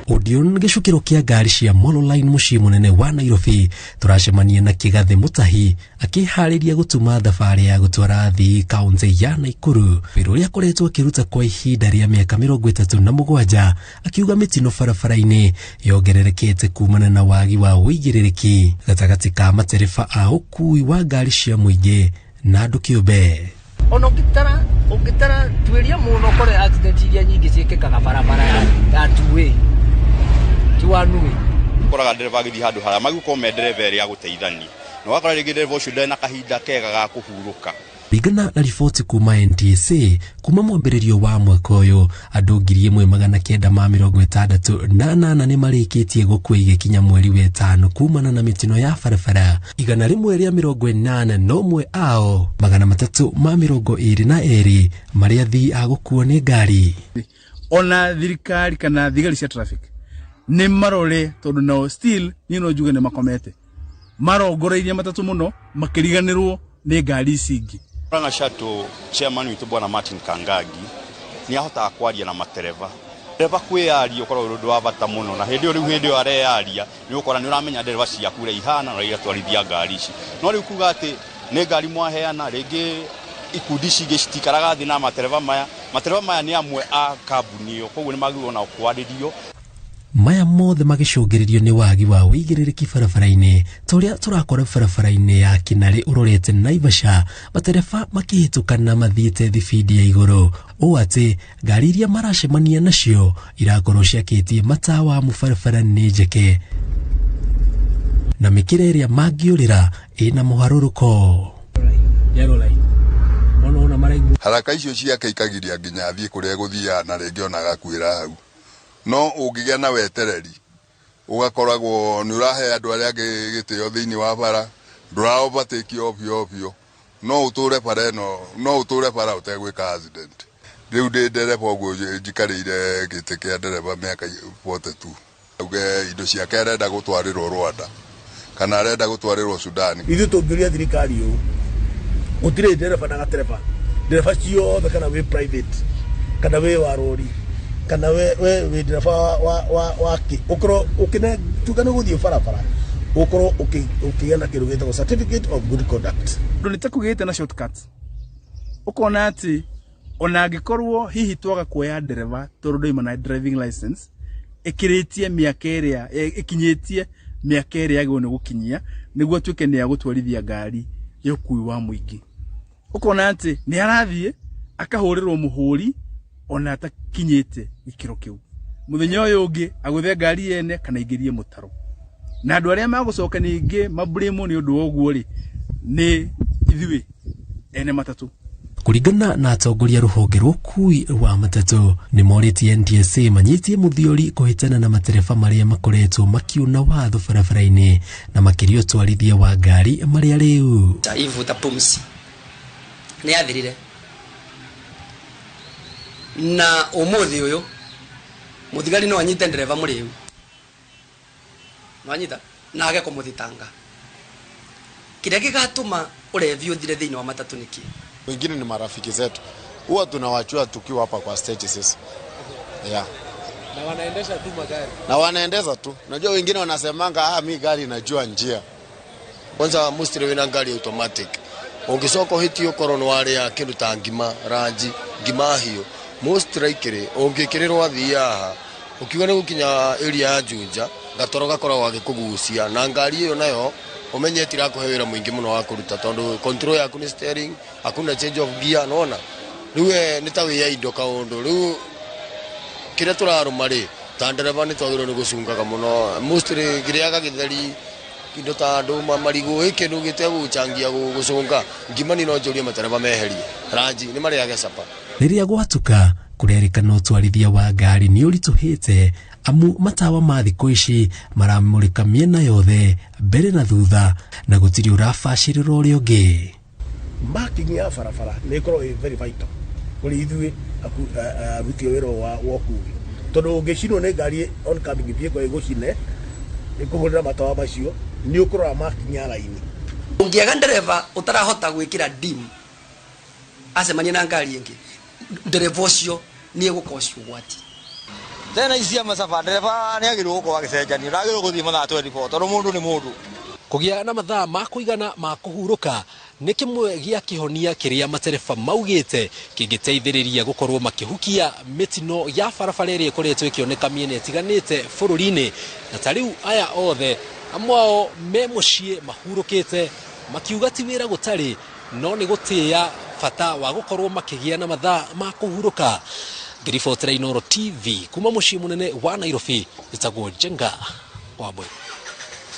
Odeon gĩcukĩro kĩa ngari cia Molo Line mũciĩ mũnene wa Nairobi tũracemania na Kĩgathĩ Mũtahi akĩharĩria gũtuma thabarĩ ya gũtwara athii kaunti ya Nakuru, wĩra ũrĩa akoretwo akĩruta kwa ihinda rĩa mĩaka 37, akiuga mĩtino barabara-inĩ yongererekete kumana na wagi wa ũigĩrĩrĩki gatagatĩ ka matereba a ũkui wa ngari cia mũingĩ na andũ kĩũmbe. Ona ũngĩtara tuĩria mũno ũkore accident iria nyingĩ ciĩkĩkaga barabara ya two-way, ti one way. Ũkoraga ndereba agĩthiĩ handũ harĩa magĩkorwo me ndereba ĩrĩa agũteithania, na ũgakora rĩngĩ ndereba ũcio ndarĩ na kahinda kega ga kũhurũka. Kũringana na riboti kuma NTSA, kuma mwambĩrĩrio wa mwaka ũyũ andũ 1968 nĩ marĩkĩtie gũkua igĩkinya mweri wetano kumana na mĩtino ya barabara, 181 ao 322 marĩ athii a gũkuo nĩ ngari. Ona thirikari kana thigari cia traffic nĩ marore, tondũ nao still niĩ no njuge nĩ makomete, marongoreirie matatũ mũno makĩriganĩrwo nĩ ngari ici ingĩ. Murang'a Shuttle chairman witũ bwana Martin Kangangi nĩ ahotaga kwaria na matereba. Ndereba kwĩyaria ũkoragwo ũrĩ ũndũ wa bata mũno, na hĩndĩ ĩyo rĩu hĩndĩ ĩyo areyaria nĩ ũgũkora nĩ ũramenya ndereba ciaku ũrĩa ihana na ũrĩa iratwarithia ngari ici. No rĩu kuga atĩ nĩ ngari mwaheana, rĩngĩ ikundi ici ingĩ citikaraga thĩ na matereba maya. Matereba maya nĩ amwe a kambuni ĩyo, koguo nĩ magĩrĩirwo nao kwarĩrio. Maya mothe magĩcũngĩrĩrio nĩ wagi wa ũigĩrĩrĩki barabara-inĩ, ta ũrĩa tũrakora barabara-inĩ ya Kinarĩ ũrorete Naivasha, matereba makĩhĩtũkana mathiĩte thibindi ya igũrũ ũũ atĩ ngari iria maracemania nacio irakorwo ciakĩtie matawa amu barabara nĩ njeke na mĩkĩra ĩrĩa mangĩũrĩra ĩna mũharũrũko. Haraka icio ciake ikagiria nginya athiĩ kũrĩa egũthiaga, na rĩngĩ ona agakuĩra hau. No ũngĩgĩa na wetereri, ũgakoragwo nĩ ũrahe andũ arĩa angĩ gĩtĩo thĩinĩ wa bara, ndũra overtake ovyo ovyo, no ũtũre bara ĩno, no ũtũre bara ũtegwĩka accident. Rĩu ndĩ ndereba ũguo njikarĩire gĩtĩ kĩa ndereba mĩaka 42, auge indo ciake arenda gũtwarĩrwo Rwanda kana arenda gũtwarĩrwo Sudan. Ithuĩ tũngĩũria thirikari ũũ, gũtirĩ ndereba na gatereba, ndereba ciothe, kana wĩ private kana wĩ wa rori kana we wĩ ndereba wa kĩ, ũkorwo ũkĩne tuga nĩ gũthiĩ barabara, ũkorwo ũkĩgĩa na kĩndũ gĩtagwo certificate of good conduct. Tondũ nĩ ta kũgĩte na shortcuts, ũkona atĩ ona angĩkorwo hihi twaga kuoya ndereba tondũ ndauma na driving license ĩkĩrĩtie mĩaka ĩrĩa ĩkinyĩtie mĩaka ĩrĩa yagĩrĩirwo nĩ gũkinyia nĩguo atuĩke nĩ agũtwarithia ngari ya ũkui wa mũingĩ, ũkona atĩ nĩ arathiĩ akahũrĩrwo mũhũri ona atakinyĩte gĩkĩro kĩu. Mũthenya ũyũ ũngĩ agũthe ngari yene kana aingĩrie mũtaro, na andũ arĩa magũcoka ningĩ mablame nĩ ũndũ wa ũguo rĩ, nĩ ithuĩ ene matatũ. Kũringana na atongoria rũhonge rwa ũkui wa matatũ, nĩ morĩtie NTSA manyitie mũthiori kũhĩtana na matereba marĩa makoretwo makiuna watho barabara-inĩ, na makĩria ũtwarithia wa ngari marĩa rĩu. Ivuta pumzi nĩ yathirire, na ũmũthĩ ũyũ mũthigari no anyite ndereba mũrĩu, no anyita na age kũmũthitanga. Kĩrĩa gĩgatũma ũrevi ũthire thĩinĩ wa matatũ nĩ kĩ? Wengine ni marafiki zetu, huwa tunawachua tukiwa hapa kwa stage sisi, yeah. Na wanaendesha tu magari. Na wanaendeza tu. Unajua wengine wanasemanga, "Ah, mi gari najua njia." Kwanza mostly wina ngari automatic, ungicoka uhitie ukorwo ni waria kindu ta ngima ranji ngima hiyo, most likely ungikirirwo athii haha ukiuga ni gukinya area ya Juja, gatoro gakoragwo agikugucia na ngari iyo nayo umenye ĩtirakuhe wĩra mũingĩ mũno wa kũruta, tondũ control yaku nĩ steering, hakuna change of gear. Nona rĩu we nĩ ta wĩya indo kaũndũ. Rĩu kĩrĩa tũrarũma rĩ, ta ndereba nĩ twagĩrĩirwo nĩ gũcungaga mũno, mostly ngĩrĩaga gĩtheri, indo ta ndũma, marigũ, ĩ kĩndũ gĩtegũchangia gũcũnga ngima. Ni no njũrie matereba meherie ranji nĩ marĩage capa. Rĩrĩa gwatuka, kũrerĩkana ũtwarithia wa ngari nĩ ũritũhĩte amu matawa ma thikũ ici maramũrĩka mĩena yothe, mbere na thutha, na gũtirĩ ũrabacĩrĩra ũrĩa ũngĩ. Marking ya barabara nĩ ĩkoragwo ĩ very vital kũrĩ ithuĩ aruti a wĩra wa ũkui, tondũ ũngĩcinwo nĩ ngari oncoming vehicle, ĩgũcine ĩkũhũrĩra matawa macio, nĩ ũkũrora marking ya raini. Ũngĩaga ndereba ũtarahota gwĩkĩra dim acemania na ngari ĩngĩ, ndereba ũcio nĩ egũkoci ũgwati. Tena ici cia macaba ndereba nĩ agĩrĩirwo gũkorwo agĩcenjanio, ndagĩrĩirwo gũthiĩ mathaa 24 tondũ mũndũ nĩ mũndũ. Kũgĩa na mathaa ma kũigana ma kũhurũka nĩ kĩmwe gĩa kĩhonia kĩrĩa matereba maugĩte kĩngĩteithĩrĩria gũkorwo makĩhukia mĩtino ya barabara ĩrĩa ĩkoretwo ĩkĩoneka mĩena ĩtiganĩte bũrũri-inĩ. Na ta rĩu aya othe amwe ao me mũciĩ mahurũkĩte makiuga ti wĩra gũtarĩ no nĩ gũtĩĩa bata wa gũkorwo makĩgĩa na mathaa ma kũhurũka. Ngĩribotera Inooro TV kuma mũciĩ mũnene wa Nairobi, njĩtagwo Njenga Wambui.